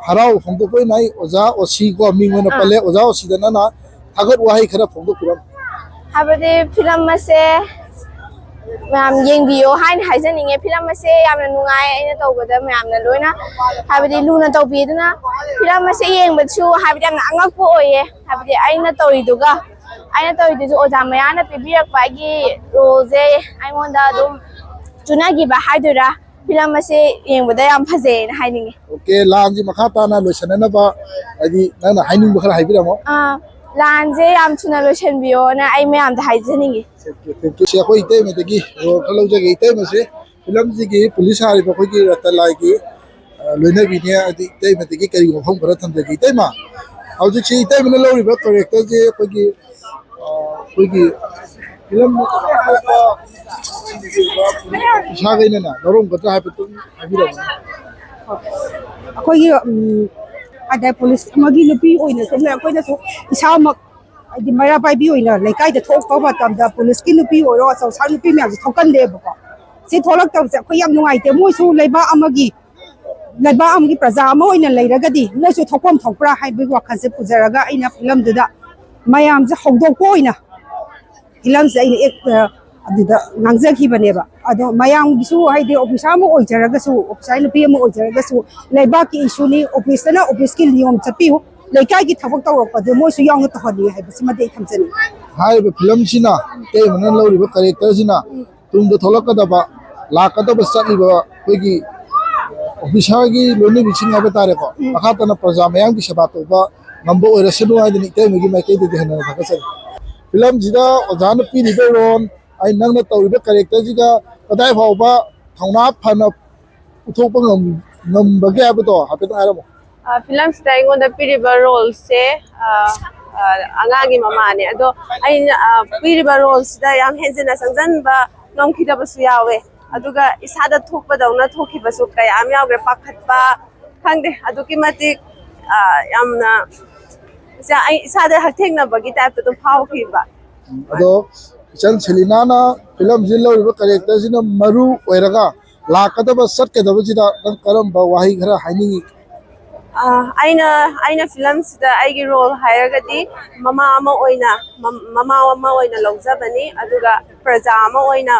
ꯍꯔꯥꯎꯕ ꯐꯣꯡꯗꯣꯛꯄ ꯑꯣꯏꯅ ꯑꯩ ꯑꯣꯖꯥ ꯑꯣꯁꯤ ꯀꯣ ꯃꯤꯡ ꯑꯣꯏꯅ ꯑꯥ꯫ ꯄꯜꯂꯦ, ꯑꯣꯖꯥ ꯑꯣꯁꯤꯗ ꯅꯪꯅ ꯊꯥꯒꯠ ꯋꯥꯍꯩ ꯈꯔ ꯐꯣꯡꯗꯣꯛꯄꯤꯔꯝꯃꯨ꯫ ꯍꯥꯏꯕꯗꯤ ꯐꯤꯂꯝ ꯑꯁꯦ ꯃꯌꯥꯝ ꯌꯦꯡꯕꯤꯌꯣ ꯍꯥꯏꯅ ꯍꯥꯏꯖꯅꯤꯡꯉꯦ꯫ ꯐꯤꯂꯝ ꯑꯁꯦ ꯌꯥꯝꯅ ꯅꯨꯡꯉꯥꯏ꯫ ꯑꯩꯅ ꯇꯧꯕꯗ ꯃꯌꯥꯝꯅ ꯂꯣꯏꯅ, ꯍꯥꯏꯕꯗꯤ, ꯂꯨꯅ ꯇꯧꯕꯤꯗꯨꯅ꯫ ꯐꯤꯂꯝ ꯑꯁꯦ ꯌꯦꯡꯕꯗꯁꯨ, ꯍꯥꯏꯕꯗꯤ, ꯌꯥꯝꯅ ꯑꯉꯛꯄ ꯑꯣꯏꯌꯦ꯫ ꯍꯥꯏꯕꯗꯤ, ꯑꯩꯅ ꯇꯧꯔꯤꯗꯨꯒ, ꯑꯩꯅ ꯇꯧꯔꯤꯗꯨꯁꯨ ꯑꯣꯖꯥ ꯃꯌꯥꯅ ꯄꯤꯕꯤꯔꯛꯄ ꯑꯩꯒꯤ ꯔꯣꯜꯁꯦ ꯑꯩꯉꯣꯟꯗ ꯑꯗꯨꯝ ꯆꯨꯅꯈꯤꯕ ꯍꯥꯏꯗꯣꯏꯔꯥ, ꯐꯤꯂꯝ ꯑꯁꯦ ꯌꯦꯡꯕꯗ ꯌꯥꯝ ꯐꯖꯩꯌꯦꯅ ꯍꯥꯏꯅꯤꯡꯉꯤ꯫ ꯑꯣꯀꯦ, ꯂꯥꯟꯁꯤ ꯃꯈꯥ ꯇꯥꯅ ꯂꯣꯏꯁꯤꯟꯅꯅꯕ, ꯍꯥꯏꯗꯤ, ꯅꯪꯅ ꯍꯥꯏꯅꯤꯡꯕ ꯈꯔ ꯍꯥꯏꯕꯤꯔꯝꯃꯣ꯫ ꯑꯥ, ꯂꯥꯟꯁꯦ ꯌꯥꯝ ꯊꯨꯅ ꯂꯣꯏꯁꯤꯟꯕꯤꯌꯣꯅ ꯑꯩ ꯃꯌꯥꯝꯗ ꯍꯥꯏꯖꯅꯤꯡꯉꯤ꯫ Thank you, thank you. ꯁꯤ ꯑꯩꯈꯣꯏ ꯏꯇꯩꯃꯗꯒꯤ ꯔꯣꯜ ꯈꯔ ꯂꯧꯖꯒꯦ꯫ ꯏꯇꯩꯃꯁꯦ ꯐꯤꯂꯝꯁꯤꯒꯤ ꯄꯨꯂꯤꯁ ꯁꯥꯔꯤꯕ ꯑꯩꯈꯣꯏꯒꯤ ꯔꯇꯟꯂꯥꯜꯒꯤ, ꯑ, ꯂꯣꯏꯅꯕꯤꯅꯦ꯫ ꯍꯥꯏꯗꯤ, ꯏꯇꯩꯃꯗꯒꯤ ꯀꯔꯤ ꯋꯥꯐꯝ ꯈꯔ ꯊꯝꯖꯒꯦ? ꯏꯇꯩꯃ, ꯍꯧꯖꯤꯛꯁꯤ ꯏꯇꯩꯃꯅ ꯂꯧꯔꯤꯕ ꯀꯦꯔꯦꯛꯇꯔꯁꯦ ꯑꯩꯈꯣꯏꯒꯤ, ꯑ, ꯑꯩꯈꯣꯏꯒꯤ ꯐꯤꯂꯝ ꯏꯁꯥꯈꯩꯅꯅꯦ ꯂꯧꯔꯝꯒꯗ꯭ꯔꯥ ꯍꯥꯏꯕꯗꯨ ꯍꯥꯏꯕꯤꯔꯝꯃꯨ꯫ ꯑꯩꯈꯣꯏꯒꯤ, ꯎꯝ, ꯍꯥꯏꯇꯥꯔꯦ, ꯄꯨꯂꯤꯁ ꯑꯃꯒꯤ ꯅꯨꯄꯤ ꯑꯣꯏꯅ ꯁꯨꯝ ꯑꯩꯈꯣꯏꯅꯁꯨ ꯏꯁꯥꯃꯛ, ꯍꯥꯏꯗꯤ, ꯃꯩꯔꯥ ꯄꯥꯏꯕꯤ ꯑꯣꯏꯅ ꯂꯩꯀꯥꯏꯗ ꯊꯣꯛꯄ ꯃꯇꯝꯗ ꯄꯨꯂꯤꯁꯀꯤ ꯅꯨꯄꯤ ꯑꯣꯏꯔꯣ, ꯑꯆꯧꯁꯥꯡ ꯅꯨꯄꯤ ꯃꯌꯥꯝꯁꯦ ꯊꯣꯛꯀꯟꯗꯦꯕꯀꯣ꯫ ꯁꯤ ꯊꯣꯛꯂꯛꯇꯕꯁꯦ ꯑꯩꯈꯣꯏ ꯌꯥꯝ ꯅꯨꯡꯉꯥꯏꯇꯦ꯫ ꯃꯣꯏꯁꯨ ꯂꯩꯕꯥꯛ ꯑꯃꯒꯤ, ꯂꯩꯕꯥꯛ ꯑꯃꯒꯤ ꯄ꯭ꯔꯖꯥ ꯑꯃ ꯑꯣꯏꯅ ꯂꯩꯔꯒꯗꯤ ꯃꯣꯏꯁꯨ ꯊꯣꯛꯐꯝ ꯊꯣꯛꯄ꯭ꯔꯥ ꯍꯥꯏꯕꯒꯤ ꯋꯥꯈꯜꯁꯦ ꯄꯨꯖꯔꯒ ꯑꯩꯅ ꯐꯤꯂꯝꯗꯨꯗ ꯃꯌꯥꯝꯁꯦ ꯍꯧꯗꯣꯛꯄ ꯑꯣꯏꯅ ꯐꯤꯂꯝꯁꯦ ꯑꯩꯅ ꯑꯦꯛ-, ꯑ, ꯑꯗꯨꯗ ꯉꯥꯡꯖꯈꯤꯕꯅꯦꯕ꯫ ꯑꯗꯣ ꯃꯌꯥꯝꯒꯤꯁꯨ, ꯍꯥꯏꯗꯤ, ꯑꯣꯐꯤꯁꯥꯔ ꯑꯃ ꯑꯣꯏꯖꯔꯒꯁꯨ, ꯑꯣꯐꯤꯁꯥꯔ ꯅꯨꯄꯤ ꯑꯃ ꯑꯣꯏꯖꯔꯒꯁꯨ, ꯂꯩꯕꯥꯛꯀꯤ ꯏꯁꯨꯅꯤ, ꯑꯣꯐꯤꯁꯇꯅ ꯑꯣꯐꯤꯁꯀꯤ ꯅꯤꯌꯣꯝ ꯆꯠꯄꯤꯌꯨ, ꯂꯩꯀꯥꯏꯒꯤ ꯊꯕꯛ ꯇꯧꯔꯛꯄꯗꯨ ꯃꯣꯏꯁꯨ ꯌꯥꯎꯅ ꯇꯧꯍꯟꯅꯤꯡꯉꯤ ꯍꯥꯏꯕꯁꯤꯃꯗꯤ ꯑꯩ ꯊꯝꯖꯅꯤꯡꯉꯤ꯫ ꯍꯥꯏꯔꯤꯕ ꯐꯤꯂꯝꯁꯤꯅ, ꯏꯇꯩꯃꯅ ꯂꯧꯔꯤꯕ ꯀꯦꯔꯦꯛꯇꯔꯁꯤꯅ ꯇꯨꯡꯗ ꯊꯣꯛꯂꯛꯀꯗꯕ, ꯂꯥꯛꯀꯗꯕ, ꯆꯠꯂꯤꯕ ꯑꯩꯈꯣꯏꯒꯤ ꯑꯣꯐꯤꯁꯥꯔꯒꯤ ꯂꯣꯏꯅꯕꯤꯁꯤꯡ ꯍꯥꯏꯕ ꯇꯥꯔꯦꯀꯣ, ꯃꯈꯥ ꯇꯥꯅ ꯄ꯭ꯔꯖꯥ ꯃꯌꯥꯝꯒꯤ ꯁꯦꯕꯥ ꯇꯧꯕ ꯉꯝꯕ ꯑꯣꯏꯔꯁꯅꯨ ꯍꯥꯏꯗꯅ ꯏꯇꯩꯃꯒꯤ ꯃꯥꯏꯀꯩꯗꯒꯤ ꯍꯦꯟꯅ ꯊꯥꯒꯠꯆꯔꯤ꯫ ꯐꯤꯂꯝꯁꯤꯗ ꯑꯣꯖꯥꯅ ꯄꯤꯔꯤꯕ ꯔꯣꯜ, ꯑꯩ ꯅꯪꯅ ꯇꯧꯔꯤꯕ ꯀꯦꯔꯦꯛꯇꯔꯁꯤꯒ ꯀꯗꯥꯏ ꯐꯥꯎꯕ ꯊꯧꯅꯥ ꯐꯅ ꯄꯨꯊꯣꯛꯄ ꯉꯝ-, ꯉꯝꯕꯒꯦ ꯍꯥꯏꯕꯗꯣ ꯍꯥꯏꯐꯦꯠꯇꯪ ꯍꯥꯏꯔꯝꯃꯣ꯫ ꯑ, ꯐꯤꯂꯝꯁꯤꯗ ꯑꯩꯉꯣꯟꯗ ꯄꯤꯔꯤꯕ ꯔꯣꯜꯁꯦ, ꯑ, ꯑ, ꯑꯉꯥꯡꯒꯤ ꯃꯃꯥꯅꯦ꯫ ꯑꯗꯣ ꯑꯩꯅ, ꯑ, ꯄꯤꯔꯤꯕ ꯔꯣꯜꯁꯤꯗ ꯌꯥꯝ ꯍꯦꯟꯖꯤꯟꯅ ꯆꯪꯁꯤꯟꯕ ꯉꯝꯈꯤꯗꯕꯁꯨ ꯌꯥꯎꯋꯦ꯫ ꯑꯗꯨꯒ ꯏꯁꯥꯗ ꯊꯣꯛꯄꯗꯧꯅ ꯊꯣꯛꯈꯤꯕꯁꯨ ꯀꯌꯥ ꯑꯃ ꯌꯥꯎꯈ꯭ꯔꯦ꯫ ꯄꯥꯈꯠꯄ, ꯈꯪꯗꯦ, ꯑꯗꯨꯛꯀꯤ ꯃꯇꯤꯛ, ꯑ, ꯌꯥꯝꯅ ꯏꯁꯥ-, ꯑꯩ ꯏꯁꯥꯗ ꯍꯛꯊꯦꯡꯅꯕꯒꯤ ꯇꯥꯏꯞꯇ ꯑꯗꯨꯝ ꯐꯥꯎꯈꯤꯕ꯫ ꯑꯗꯣ ꯏꯆꯟ ꯁꯦꯂꯤꯅꯥꯅ ꯐꯤꯂꯝꯁꯤꯗ ꯂꯧꯔꯤꯕ ꯀꯦꯔꯦꯛꯇꯔꯁꯤꯅ ꯃꯔꯨ ꯑꯣꯏꯔꯒ ꯂꯥꯛꯀꯗꯕ, ꯆꯠꯀꯗꯕꯁꯤꯗ ꯅꯪ ꯀꯔꯝꯕ ꯋꯥꯍꯩ ꯈꯔ ꯍꯥꯏꯅꯤꯡꯉꯤ? ꯑ, ꯑꯩꯅ, ꯑꯩꯅ ꯐꯤꯂꯝꯁꯤꯗ ꯑꯩꯒꯤ ꯔꯣꯜ ꯍꯥꯏꯔꯒꯗꯤ ꯃꯃꯥ ꯑꯃ ꯑꯣꯏꯅ, ꯃꯝ-, ꯃꯃꯥ ꯑꯃ ꯑꯣꯏꯅ ꯂꯧꯖꯕꯅꯤ, ꯑꯗꯨꯒ ꯄ꯭ꯔꯖꯥ ꯑꯃ ꯑꯣꯏꯅ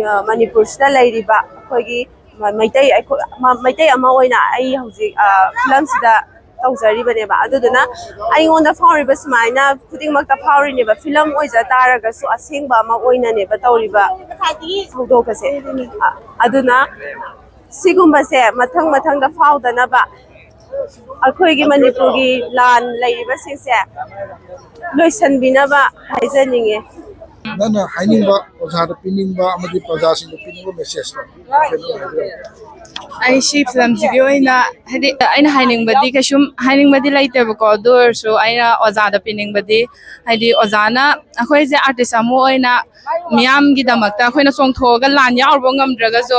ꯑ, ꯃꯅꯤꯄꯨꯔꯁꯤꯗ ꯂꯩꯔꯤꯕ ꯑꯩꯈꯣꯏꯒꯤ ꯃ-, ꯃꯩꯇꯩ ꯑꯩꯈꯣꯏ, ꯃ-, ꯃꯩꯇꯩ ꯑꯃ ꯑꯣꯏꯅ ꯑꯩ ꯍꯧꯖꯤꯛ, ꯑ, ꯐꯤꯂꯝꯁꯤꯗ ꯇꯧꯖꯔꯤꯕꯅꯦꯕ꯫ ꯑꯗꯨꯗꯨꯅ ꯑꯩꯉꯣꯟꯗ ꯐꯥꯎꯔꯤꯕ ꯁꯨꯃꯥꯏꯅ ꯈꯨꯗꯤꯡꯃꯛꯇ ꯐꯥꯎꯔꯤꯅꯦꯕ꯫ ꯐꯤꯂꯝ ꯑꯣꯏꯖ ꯇꯥꯔꯒꯁꯨ ꯑꯁꯦꯡꯕ ꯑꯃ ꯑꯣꯏꯅꯅꯦꯕ ꯇꯧꯔꯤꯕ ꯊꯧꯗꯣꯛ ꯑꯁꯦ꯫ ꯑ-, ꯑꯗꯨꯅ ꯁꯤꯒꯨꯝꯕꯁꯦ ꯃꯊꯪ ꯃꯊꯪꯗ ꯐꯥꯎꯗꯅꯕ ꯑꯩꯈꯣꯏꯒꯤ ꯃꯅꯤꯄꯨꯔꯒꯤ ꯂꯥꯟ ꯂꯩꯔꯤꯕꯁꯤꯡꯁꯦ ꯂꯣꯏꯁꯤꯟꯕꯤꯅꯕ ꯍꯥꯏꯖꯅꯤꯡꯉꯤ꯫ ꯅꯪꯅ ꯍꯥꯏꯅꯤꯡꯕ, ꯑꯣꯖꯥꯗ ꯄꯤꯅꯤꯡꯕ ꯑꯃꯗꯤ ꯄ꯭ꯔꯖꯥꯁꯤꯡꯗ ꯄꯤꯅꯤꯡꯕ ꯃꯦꯁꯦꯖꯇꯣ ꯍꯥꯏꯐꯦꯠ ꯑꯗꯨꯝ ꯍꯥꯏꯕꯤꯔꯝꯃꯨ꯫ ꯑꯩ ꯁꯤ ꯐꯤꯂꯝꯁꯤꯒꯤ ꯑꯣꯏꯅ, ꯍꯥꯏꯗꯤ, ꯑꯩꯅ ꯍꯥꯏꯅꯤꯡꯕꯗꯤ ꯀꯩꯁꯨꯝ ꯍꯥꯏꯅꯤꯡꯕꯗꯤ ꯂꯩꯇꯦꯕꯀꯣ꯫ ꯑꯗꯨ ꯑꯣꯏꯔꯁꯨ ꯑꯩꯅ ꯑꯣꯖꯥꯗ ꯄꯤꯅꯤꯡꯕꯗꯤ, ꯍꯥꯏꯗꯤ, ꯑꯣꯖꯥꯅ ꯑꯩꯈꯣꯏꯁꯦ ꯑꯥꯔꯇꯤꯁ ꯑꯃ ꯑꯣꯏꯅ ꯃꯤꯌꯥꯝꯒꯤꯗꯃꯛꯇ ꯑꯩꯈꯣꯏꯅ ꯆꯣꯡꯊꯣꯛꯑꯒ ꯂꯥꯟ ꯌꯥꯎꯔꯨꯕ ꯉꯝꯗ꯭ꯔꯒꯁꯨ,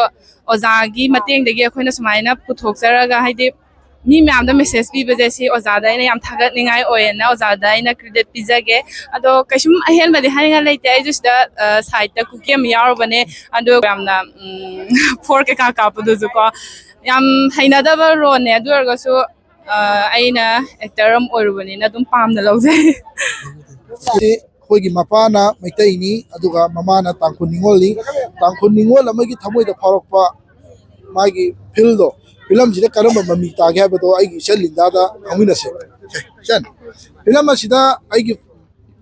ꯑꯣꯖꯥꯒꯤ ꯃꯇꯦꯡꯗꯒꯤ ꯑꯩꯈꯣꯏꯅ ꯁꯨꯃꯥꯏꯅ ꯄꯨꯊꯣꯛꯆꯔꯒ, ꯍꯥꯏꯗꯤ, ꯃꯤ ꯃꯌꯥꯝꯗ ꯃꯦꯁꯦꯖ ꯄꯤꯕꯁꯦ, ꯁꯤ ꯑꯣꯖꯥꯗ ꯑꯩꯅ ꯌꯥꯝ ꯊꯥꯒꯠꯅꯤꯡꯉꯥꯏ ꯑꯣꯏꯌꯦꯅ ꯑꯣꯖꯥꯗ ꯑꯩꯅ ꯀ꯭ꯔꯦꯗꯤꯠ ꯄꯤꯖꯒꯦ꯫ ꯑꯗꯣ ꯀꯩꯁꯨꯝ ꯑꯍꯦꯟꯕꯗꯤ ꯍꯥꯏꯅꯤꯡꯉꯥꯏ ꯂꯩꯇꯦ꯫ ꯑꯩꯁꯨ ꯁꯤꯗ, ꯑ, ꯁꯥꯏꯠꯇ ꯀꯨꯀꯤ ꯑꯃ ꯌꯥꯎꯔꯨꯕꯅꯦ꯫ ꯑꯗꯣ ꯌꯥꯝꯅ, ꯎꯝ, ꯐꯣꯔ ꯀꯩꯀꯥ ꯀꯥꯞꯄꯗꯨꯁꯨ ꯀꯣ, ꯌꯥꯝ ꯍꯩꯅꯗꯕ ꯔꯣꯜꯅꯦ꯫ ꯑꯗꯨ ꯑꯣꯏꯔꯒꯁꯨ, ꯑ, ꯑꯩꯅ ꯑꯦꯛꯇꯔ ꯑꯃ ꯑꯣꯏꯔꯨꯕꯅꯤꯅ ꯑꯗꯨꯝ ꯄꯥꯝꯅ ꯂꯧꯖꯩ꯫ ꯑꯩꯈꯣꯏꯒꯤ ꯃꯄꯥꯅ ꯃꯩꯇꯩꯅꯤ, ꯑꯗꯨꯒ ꯃꯃꯥꯅ ꯇꯥꯡꯈꯨꯜ ꯅꯤꯉꯣꯜꯅꯤ꯫ ꯇꯥꯡꯈꯨꯜ ꯅꯤꯉꯣꯜ ꯑꯃꯒꯤ ꯊꯃꯣꯏꯗ ꯐꯥꯎꯔꯛꯄ ꯃꯥꯒꯤ ꯐꯤꯜꯗꯣ, ꯐꯤꯂꯝꯁꯤꯗ ꯀꯔꯝꯕ ꯃꯃꯤ ꯇꯥꯒꯦ ꯍꯥꯏꯕꯗꯣ ꯑꯩꯒꯤ ꯏꯆꯟ ꯂꯤꯟꯗꯥꯗ ꯈꯪꯃꯤꯟꯅꯁꯦ꯫ ꯏꯆꯟ, ꯐꯤꯂꯝ ꯑꯁꯤꯗ ꯑꯩꯒꯤ,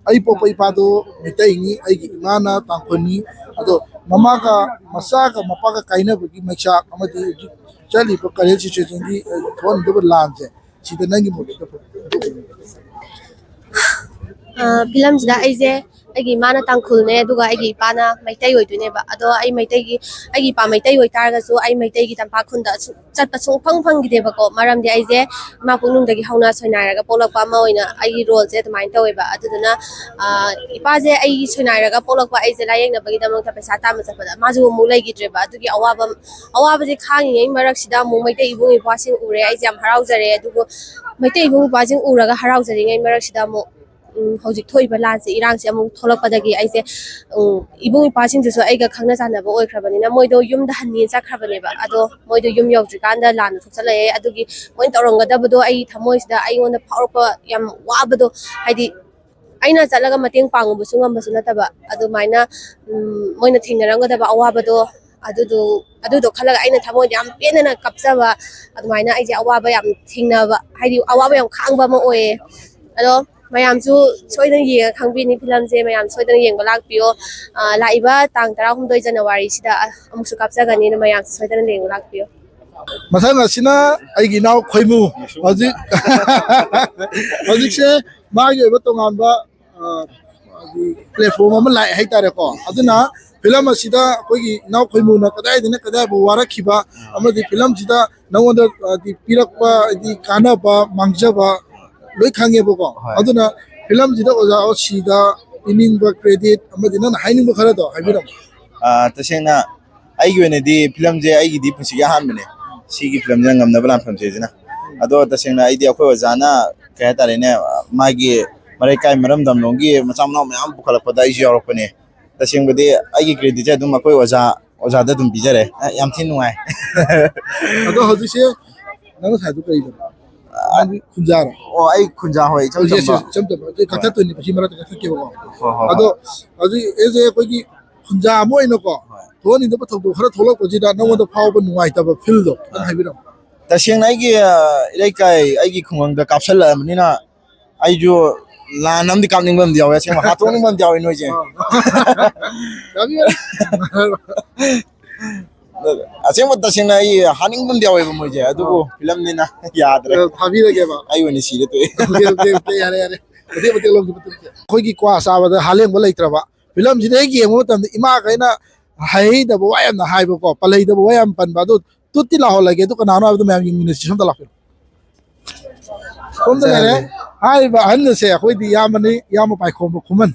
ꯑꯩ ꯄꯣꯛꯄ ꯏꯄꯥꯗꯣ ꯃꯩꯇꯩꯅꯤ, ꯑꯩꯒꯤ ꯏꯃꯥꯅ ꯇꯥꯡꯈꯨꯜꯅꯤ꯫ ꯑꯗꯣ ꯃꯃꯥꯒ, ꯃꯆꯥꯒ ꯃꯄꯥꯒ ꯀꯥꯏꯅꯕꯒꯤ ꯃꯩꯆꯥꯛ ꯑꯃꯗꯤ ꯍꯧꯖꯤꯛ ꯆꯠꯂꯤꯕ ꯀꯔꯦꯟ ꯁꯤꯆꯨꯋꯦꯁꯟꯒꯤ, ꯑ, ꯊꯣꯛꯍꯟꯒꯗꯕ ꯂꯥꯟꯁꯦ, ꯁꯤꯗ ꯅꯪꯒꯤ ꯃꯣꯠꯇ ꯑ, ꯐꯤꯂꯝꯁꯤꯗ ꯑꯩꯁꯦ, ꯑꯩꯒꯤ ꯏꯃꯥꯅ ꯇꯥꯡꯈꯨꯜꯅꯦ, ꯑꯗꯨꯒ ꯑꯩꯒꯤ ꯏꯄꯥꯅ ꯃꯩꯇꯩ ꯑꯣꯏꯗꯣꯏꯅꯦꯕ꯫ ꯑꯗꯣ ꯑꯩ ꯃꯩꯇꯩꯒꯤ, ꯑꯩꯒꯤ ꯏꯄꯥ ꯃꯩꯇꯩ ꯑꯣꯏꯇꯥꯔꯒꯁꯨ, ꯑꯩ ꯃꯩꯇꯩꯒꯤ ꯇꯝꯄꯥꯛ ꯈꯨꯟꯗ ꯁꯨ-, ꯆꯠꯄ ꯁꯨꯡꯐꯪ ꯐꯪꯈꯤꯗꯦꯕꯀꯣ꯫ ꯃꯔꯝꯗꯤ ꯑꯩꯁꯦ ꯏꯃꯥ ꯄꯨꯛꯅꯨꯡꯗꯒꯤ ꯍꯧꯅ ꯁꯣꯏꯅꯥꯏꯔꯒ ꯄꯣꯛꯂꯛꯄ ꯑꯃ ꯑꯣꯏꯅ ꯑꯩꯒꯤ ꯔꯣꯜꯁꯦ ꯑꯗꯨꯃꯥꯏꯅ ꯇꯧꯋꯦꯕ꯫ ꯑꯗꯨꯗꯨꯅ, ꯑ, ꯏꯄꯥꯁꯦ ꯑꯩꯒꯤ ꯁꯣꯏꯅꯥꯏꯔꯒ ꯄꯣꯛꯂꯛꯄ, ꯑꯩꯁꯦ ꯂꯥꯏꯌꯦꯡꯅꯕꯒꯤꯗꯃꯛꯇ ꯄꯩꯁꯥ ꯇꯥꯟꯕ ꯆꯠꯄꯗ ꯃꯥꯁꯨ ꯑꯃꯨꯛ ꯂꯩꯈꯤꯗ꯭ꯔꯦꯕ꯫ ꯑꯗꯨꯒꯤ ꯑꯋꯥꯕ, ꯑꯋꯥꯕꯁꯦ ꯈꯥꯡꯉꯤꯉꯩ ꯃꯔꯛꯁꯤꯗ ꯑꯃꯨꯛ ꯃꯩꯇꯩ ꯏꯕꯨꯡ ꯏꯄ꯭ꯋꯥꯁꯤꯡ ꯎꯔꯦ꯫ ꯑꯩꯁꯦ ꯌꯥꯝ ꯍꯔꯥꯎꯖꯔꯦ꯫ ꯑꯗꯨꯕꯨ ꯃꯩꯇꯩ ꯏꯕꯨꯡ ꯏꯄ꯭ꯋꯥꯁꯤꯡ ꯎꯔꯒ ꯍꯔꯥꯎꯖꯔꯤꯉꯩ ꯃꯔꯛꯁꯤꯗ ꯑꯃꯨꯛ, ꯎꯝ, ꯍꯧꯖꯤꯛ ꯊꯣꯛꯏꯕ ꯂꯥꯟꯁꯦ, ꯏꯔꯥꯡꯁꯦ ꯑꯃꯨꯛ ꯊꯣꯛꯂꯛꯄꯗꯒꯤ ꯑꯩꯁꯦ, ꯎꯝ, ꯏꯕꯨꯡ ꯏꯄ꯭ꯋꯥꯁꯤꯡꯗꯨꯁꯨ ꯑꯩꯒ ꯈꯪꯅ ꯆꯥꯟꯅꯕ ꯑꯣꯏꯈ꯭ꯔꯕꯅꯤꯅ ꯃꯣꯏꯗꯣ ꯌꯨꯝꯗ ꯍꯟꯅꯤꯅ ꯆꯠꯈ꯭ꯔꯕꯅꯦꯕ꯫ ꯑꯗꯣ ꯃꯣꯏꯗꯣ ꯌꯨꯝ ꯌꯧꯗ꯭ꯔꯤꯀꯥꯟꯗ ꯂꯥꯟꯗꯣ ꯊꯣꯛꯆꯜꯂꯛꯑꯦ꯫ ꯑꯗꯨꯒꯤ ꯃꯣꯏꯅ ꯇꯧꯔꯝꯒꯗꯕꯗꯣ ꯑꯩ ꯊꯃꯣꯏꯁꯤꯗ ꯑꯩꯉꯣꯟꯗ ꯐꯥꯎꯔꯛꯄ ꯌꯥꯝ ꯋꯥꯕꯗꯣ, ꯍꯥꯏꯗꯤ, ꯑꯩꯅ ꯆꯠꯂꯒ ꯃꯇꯦꯡ ꯄꯥꯡꯉꯨꯕꯁꯨ ꯉꯝꯕꯁꯨ ꯅꯠꯇꯕ, ꯑꯗꯨꯃꯥꯏꯅ ꯎꯝ, ꯃꯣꯏꯅ ꯊꯦꯡꯅꯔꯝꯒꯗꯕ ꯑꯋꯥꯕꯗꯣ, ꯑꯗꯨꯗꯣ ꯑꯗꯨꯗꯣ ꯈꯜꯂꯒ ꯑꯩꯅ ꯊꯃꯣꯏꯗ ꯌꯥꯝ ꯄꯦꯟꯅ ꯀꯞꯆꯕ, ꯑꯗꯨꯃꯥꯏꯅ ꯑꯩꯁꯦ ꯑꯋꯥꯕ ꯌꯥꯝ ꯊꯦꯡꯅꯕ, ꯍꯥꯏꯗꯤ ꯑꯋꯥꯕ ꯌꯥꯝ ꯈꯥꯡꯕ ꯑꯃ ꯑꯣꯏꯌꯦ꯫ ꯑꯗꯣ ꯃꯌꯥꯝꯁꯨ ꯁꯣꯏꯗꯅ ꯌꯦꯡꯉ ꯈꯪꯕꯤꯅꯤ ꯐꯤꯂꯝꯁꯦ, ꯃꯌꯥꯝ ꯁꯣꯏꯗꯅ ꯌꯦꯡꯕ ꯂꯥꯛꯄꯤꯌꯣ꯫ ꯑ, ꯂꯥꯛꯏꯕ ꯇꯥꯡ ꯇꯔꯥꯍꯨꯝꯗꯣꯏ ꯖꯅꯋꯥꯔꯤꯁꯤꯗ ꯑꯃꯨꯛꯁꯨ ꯀꯥꯞꯆꯒꯅꯤ, ꯑꯗꯨ ꯃꯌꯥꯝꯁꯨ ꯁꯣꯏꯗꯅ ꯌꯦꯡꯕ ꯂꯥꯛꯄꯤꯌꯣ꯫ ꯃꯊꯪ ꯑꯁꯤꯅ ꯑꯩꯒꯤ ꯏꯅꯥꯎ ꯈꯣꯏꯃꯨ꯫ ꯍꯧꯖꯤꯛ ꯍꯧꯖꯤꯛꯁꯦ ꯃꯥꯒꯤ ꯑꯣꯏꯕ ꯇꯣꯉꯥꯟꯕ ꯄ꯭ꯂꯦꯠꯐꯣꯝ ꯑꯃ ꯂꯥꯛꯑꯦ ꯍꯥꯏꯇꯥꯔꯦꯀꯣ꯫ ꯑꯗꯨꯅ ꯐꯤꯂꯝ ꯑꯁꯤꯗ ꯑꯩꯈꯣꯏꯒꯤ ꯏꯅꯥꯎ ꯈꯣꯏꯃꯨꯅ ꯀꯗꯥꯏꯗꯅ ꯀꯗꯥꯏꯐꯥꯎ ꯋꯥꯔꯛꯈꯤꯕ ꯑꯃꯗꯤ ꯐꯤꯂꯝꯁꯤꯗ ꯅꯉꯣꯟꯗ ꯍꯥꯏꯗꯤ ꯄꯤꯔꯛꯄ ꯍꯥꯏꯗꯤ ꯀꯥꯟꯅꯕ ꯃꯥꯡꯖꯕ ꯂꯣꯏ ꯈꯪꯉꯦꯕꯀꯣ꯫ ꯍꯣꯏ꯫ ꯑꯗꯨꯅ ꯐꯤꯂꯝꯁꯤꯗ ꯑꯣꯖꯥ ꯑꯣꯁꯤꯗ ꯄꯤꯅꯤꯡꯕ ꯀ꯭ꯔꯦꯗꯤꯠ ꯑꯃꯗꯤ ꯅꯪꯅ ꯍꯥꯏꯅꯤꯡꯕ ꯈꯔꯗꯣ ꯍꯥꯏꯕꯤꯔꯝꯃꯣ꯫ ꯑꯥ, ꯇꯁꯦꯡꯅ ꯑꯩꯒꯤ ꯑꯣꯏꯅꯗꯤ ꯐꯤꯂꯝꯁꯦ ꯑꯩꯒꯤꯗꯤ ꯄꯨꯟꯁꯤꯒꯤ ꯑꯍꯥꯟꯕꯅꯦ, ꯁꯤꯒꯤ ꯐꯤꯂꯝꯁꯤꯅ ꯉꯝꯅꯕ ꯂꯥꯟꯐꯝꯁꯦꯁꯤꯅ꯫ ꯑꯗꯣ ꯇꯁꯦꯡꯅ ꯑꯩꯗꯤ ꯑꯩꯈꯣꯏ ꯑꯣꯖꯥꯅ ꯀꯩ ꯍꯥꯏꯇꯥꯔꯦꯅꯦ, ꯃꯥꯒꯤ ꯃꯔꯩ ꯀꯥꯏ ꯃꯔꯝ ꯗꯝꯂꯣꯡꯒꯤ ꯃꯆꯥ ꯃꯅꯥꯎ ꯃꯌꯥꯝ ꯄꯨꯈꯠꯂꯛꯄꯗ ꯑꯩꯁꯨ ꯌꯥꯎꯔꯛꯄꯅꯦ꯫ ꯇꯁꯦꯡꯕꯗꯤ ꯑꯩꯒꯤ ꯀ꯭ꯔꯦꯗꯤꯠꯁꯦ ꯑꯗꯨꯝ ꯑꯩꯈꯣꯏ ꯑꯣꯖꯥ ꯑꯣꯖꯥꯗ ꯑꯗꯨꯝ ꯄꯤꯖꯔꯦ꯫ ꯑ, ꯌꯥꯝ ꯊꯤꯅ ꯅꯨꯡꯉꯥꯏ꯫ ꯑꯗꯣ ꯍꯧꯖꯤꯛꯁꯦ ꯅꯪ ꯉꯁꯥꯏꯗꯣ ꯀꯩꯗꯅꯣ? ꯅꯪꯗꯤ ꯈꯨꯟꯖꯥꯔꯣ? ꯑꯣ, ꯑꯩ ꯈꯨꯟꯖꯥ ꯍꯣꯏ, ꯏꯆꯝ ꯍꯧꯖꯤꯛ ꯆꯝꯕ꯫ ꯏꯆꯝ ꯆꯝꯕ ꯍꯧꯖꯤꯛ ꯀꯛꯊꯠꯇꯣꯏꯅꯦ, ꯁꯤ ꯃꯔꯛꯇ ꯀꯛꯊꯠꯀꯦꯕꯀꯣ꯫ ꯍꯣꯏ, ꯍꯣꯏ, ꯑꯗꯣ ꯍꯣꯏ꯫ ꯍꯧꯖꯤꯛ ꯑꯩꯁꯦ ꯑꯩꯈꯣꯏꯒꯤ ꯈꯨꯟꯖꯥ ꯑꯃ ꯑꯣꯏꯅꯀꯣ ꯍꯣꯏ꯫ ꯊꯣꯛꯍꯟꯅꯤꯡꯗꯕ ꯊꯧꯗꯣꯛ ꯈꯔ ꯊꯣꯛꯂꯛꯄꯁꯤꯗ ꯅꯉꯣꯟꯗ ꯐꯥꯎꯕ ꯅꯨꯡꯉꯥꯏꯇꯕ ꯐꯤꯜꯗꯣ ꯈꯤꯇꯪ ꯍꯥꯏꯕꯤꯔꯝꯃꯣ꯫ ꯇꯁꯦꯡꯅ ꯑꯩꯒꯤ ꯑ, ꯏꯔꯩꯀꯥꯏ ꯑꯩꯒꯤ ꯈꯨꯡꯒꯪꯗ ꯀꯥꯞꯁꯜꯂꯛꯑꯕꯅꯤꯅ ꯑꯩꯁꯨ ꯂꯥꯟ ꯑꯃꯗꯤ ꯀꯥꯞꯅꯤꯡꯕ ꯑꯃꯗꯤ ꯌꯥꯎꯋꯦ, ꯑꯁꯦꯡꯕ ꯍꯥꯠꯇꯣꯛꯅꯤꯡꯕ ꯑꯃꯗꯤ ꯌꯥꯎꯋꯦ ꯅꯣꯏꯁꯦ꯫ ꯌꯥꯝ ꯌꯥꯔꯦ꯫ ꯑꯁꯦꯡꯕ ꯇꯁꯦꯡꯅ ꯑꯩ ꯍꯥꯠꯅꯤꯡꯕ ꯑꯃꯗꯤ ꯌꯥꯎꯋꯦꯕ ꯃꯣꯏꯁꯦ, ꯑꯗꯨꯕꯨ ꯐꯤꯂꯝꯅꯤꯅ ꯌꯥꯗ꯭ꯔꯦ꯫ ꯊꯥꯕꯤꯔꯒꯦꯕ꯫ ꯑꯩ ꯑꯣꯏꯅ ꯁꯤꯔꯦ ꯇꯣꯛꯑꯦ꯫ ꯑꯣꯀꯦ, ꯑꯣꯀꯦ, ꯑꯣꯀꯦ, ꯌꯥꯔꯦ, ꯌꯥꯔꯦ꯫ ꯃꯇꯦꯛ ꯃꯇꯦꯛ ꯂꯧꯈꯤꯕ ꯃꯇꯨꯡꯗ꯫ ꯑꯩꯈꯣꯏꯒꯤ ꯀ꯭ꯋꯥ ꯆꯥꯕꯗ ꯍꯥꯂꯦꯡꯕ ꯂꯩꯇ꯭ꯔꯕ ꯐꯤꯂꯝꯁꯤꯗ ꯍꯦꯛ ꯌꯦꯡꯕ ꯃꯇꯝꯗ ꯏꯃꯥꯈꯩꯅ ꯍꯩꯍꯩꯗꯕ ꯋꯥ ꯌꯥꯝꯅ ꯍꯥꯏꯕꯀꯣ, ꯄꯜꯍꯩꯗꯕ ꯋꯥ ꯌꯥꯝ ꯄꯟꯕ꯫ ꯑꯗꯨ ꯇꯨꯠꯇꯤ ꯂꯥꯎꯍꯜꯂꯒꯦ꯫ ꯑꯗꯨ ꯀꯅꯥꯅꯣ ꯍꯥꯏꯕꯗꯣ ꯃꯌꯥꯝ ꯌꯦꯡꯃꯤꯟꯅꯁꯤ꯫ ꯁꯣꯝꯗ ꯂꯥꯛꯄꯤꯔꯣ꯫ ꯁꯣꯝꯗ ꯂꯩꯔꯦ꯫ ꯍꯥꯏꯔꯤꯕ ꯑꯍꯟ ꯑꯁꯦ ꯑꯩꯈꯣꯏꯗꯤ ꯏꯌꯥꯝꯕꯅꯤ, ꯏꯌꯥꯝꯕ ꯄꯥꯏꯈꯣꯝꯕ ꯈꯨꯃꯟ꯫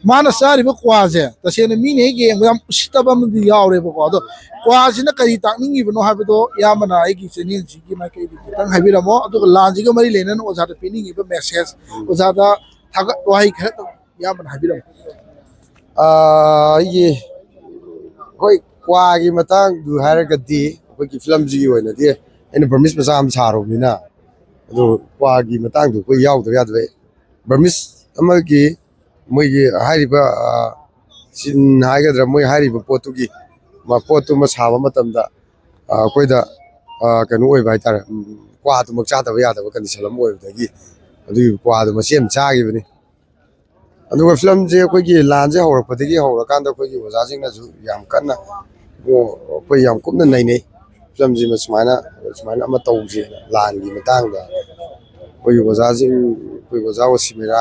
ꯃꯥꯅ ꯆꯥꯔꯤꯕ ꯀ꯭ꯋꯥꯁꯦ ꯇꯁꯦꯡꯅ ꯃꯤꯅ ꯍꯦꯛ ꯌꯦꯡꯕ ꯌꯥꯝ ꯎꯁꯤꯠꯇꯕ ꯑꯃꯗꯤ ꯌꯥꯎꯔꯦꯕꯀꯣ꯫ ꯑꯗꯣ ꯀ꯭ꯋꯥꯁꯤꯅ ꯀꯔꯤ ꯇꯥꯛꯅꯤꯡꯉꯤꯕꯅꯣ ꯍꯥꯏꯕꯗꯣ ꯏꯌꯥꯝꯕꯅ ꯑꯩꯒꯤ ꯆꯦꯅꯦꯜꯁꯤꯒꯤ ꯃꯥꯏꯀꯩꯗꯒꯤ ꯈꯤꯇꯪ ꯍꯥꯏꯕꯤꯔꯝꯃꯣ꯫ ꯑꯗꯨꯒ ꯂꯥꯟꯁꯤꯒ ꯃꯔꯤ ꯂꯩꯅꯅ ꯑꯣꯖꯥꯗ ꯄꯤꯅꯤꯡꯉꯤꯕ ꯃꯦꯁꯦꯖ, ꯑꯣꯖꯥꯗ ꯊꯥꯒꯠ ꯋꯥꯍꯩ ꯈꯔ ꯏꯌꯥꯝꯕꯅ ꯍꯥꯏꯕꯤꯔꯝꯃꯣ꯫ ꯑꯥ, ꯑꯩꯒꯤ ꯍꯣꯏ, ꯀ꯭ꯋꯥꯒꯤ ꯃꯇꯥꯡꯗꯨ ꯍꯥꯏꯔꯒꯗꯤ ꯑꯩꯈꯣꯏꯒꯤ ꯐꯤꯂꯝꯁꯤꯒꯤ ꯑꯣꯏꯅꯗꯤ ꯑꯩꯅ ꯕꯔꯃꯤꯁ ꯃꯆꯥ ꯑꯃ ꯁꯥꯔꯨꯕꯅꯤꯅ, ꯑꯗꯨ ꯀ꯭ꯋꯥꯒꯤ ꯃꯇꯥꯡꯗꯨ ꯑꯩꯈꯣꯏ ꯌꯥꯎꯗꯕ ꯌꯥꯗꯕ꯫ ꯕꯔꯃꯤꯁ ꯑꯃꯒꯤ ꯃꯣꯏꯒꯤ ꯍꯥꯏꯔꯤꯕ ꯁꯤꯟ ꯍꯥꯏꯒꯗ꯭ꯔꯥ, ꯃꯣꯏ ꯍꯥꯏꯔꯤꯕ ꯄꯣꯠꯇꯨꯒꯤ ꯄꯣꯠꯇꯨꯃ ꯁꯥꯕ ꯃꯇꯝꯗ ꯑꯩꯈꯣꯏꯗ ꯀꯩꯅꯣ ꯑꯣꯏꯕ ꯍꯥꯏꯇꯥꯔꯦ, ꯀ꯭ꯋꯥꯗꯨꯃꯛ ꯆꯥꯗꯕ ꯌꯥꯗꯕ ꯀꯟꯗꯤꯁꯟ ꯑꯃ ꯑꯣꯏꯕꯗꯒꯤ ꯑꯗꯨꯒꯤ ꯀ꯭ꯋꯥꯗꯨ ꯃꯆꯦꯠ ꯑꯃ ꯆꯥꯈꯤꯕꯅꯤ꯫ ꯑꯗꯨꯒ ꯐꯤꯂꯝꯁꯦ ꯑꯩꯈꯣꯏꯒꯤ ꯂꯥꯟꯁꯦ ꯍꯧꯔꯛꯄꯗꯒꯤ ꯍꯧꯔꯀꯥꯟꯗ ꯑꯩꯈꯣꯏꯒꯤ ꯑꯣꯖꯥꯁꯤꯡꯅꯁꯨ ꯌꯥꯝ ꯀꯟꯅ, ꯑꯩꯈꯣꯏ ꯌꯥꯝ ꯀꯨꯞꯅ ꯅꯩꯅꯩ꯫ ꯐꯤꯂꯝꯁꯤꯃ ꯁꯨꯃꯥꯏꯅ ꯁꯨꯃꯥꯏꯅ ꯑꯃ ꯇꯧꯁꯦꯅ ꯂꯥꯟꯒꯤ ꯃꯇꯥꯡꯗ ꯑꯩꯈꯣꯏꯒꯤ ꯑꯣꯖꯥꯁꯤꯡ, ꯑꯩꯈꯣꯏꯒꯤ ꯑꯣꯖꯥ ꯑꯣꯁꯤꯃꯤꯔꯥ,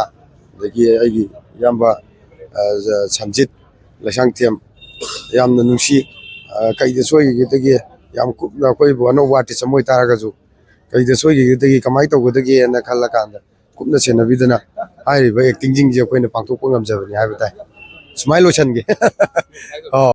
ꯑꯗꯒꯤ ꯑꯩꯒꯤ ꯏꯌꯥꯝꯕ ꯁꯟꯖꯤꯠ ꯂꯩꯁꯥꯡꯊꯦꯝ, ꯌꯥꯝꯅ ꯅꯨꯡꯁꯤ꯫ ꯀꯩꯗ ꯁꯣꯏꯈꯤꯒꯗꯒꯦ, ꯌꯥꯝ ꯀꯨꯞꯅ ꯑꯩꯈꯣꯏꯕꯨ ꯑꯅꯧꯕ ꯑꯥꯔꯇꯤꯁ ꯑꯃ ꯑꯣꯏꯇꯥꯔꯒꯁꯨ ꯀꯩꯗ ꯁꯣꯏꯈꯤꯒꯗꯒꯦ, ꯀꯃꯥꯏꯅ ꯇꯧꯒꯗꯒꯦꯅ ꯈꯜꯂꯀꯥꯟꯗ ꯀꯨꯞꯅ ꯁꯦꯟꯅꯕꯤꯗꯅ ꯍꯥꯏꯔꯤꯕ ꯑꯦꯛꯇꯤꯡꯁꯤꯡꯁꯦ ꯑꯩꯈꯣꯏꯅ ꯄꯥꯡꯊꯣꯛꯄ ꯉꯝꯖꯕꯅꯤ ꯍꯥꯏꯕ ꯇꯥꯏ꯫ ꯁꯨꯃꯥꯏꯅ ꯂꯣꯏꯁꯟꯒꯦ꯫ ꯑꯣ꯫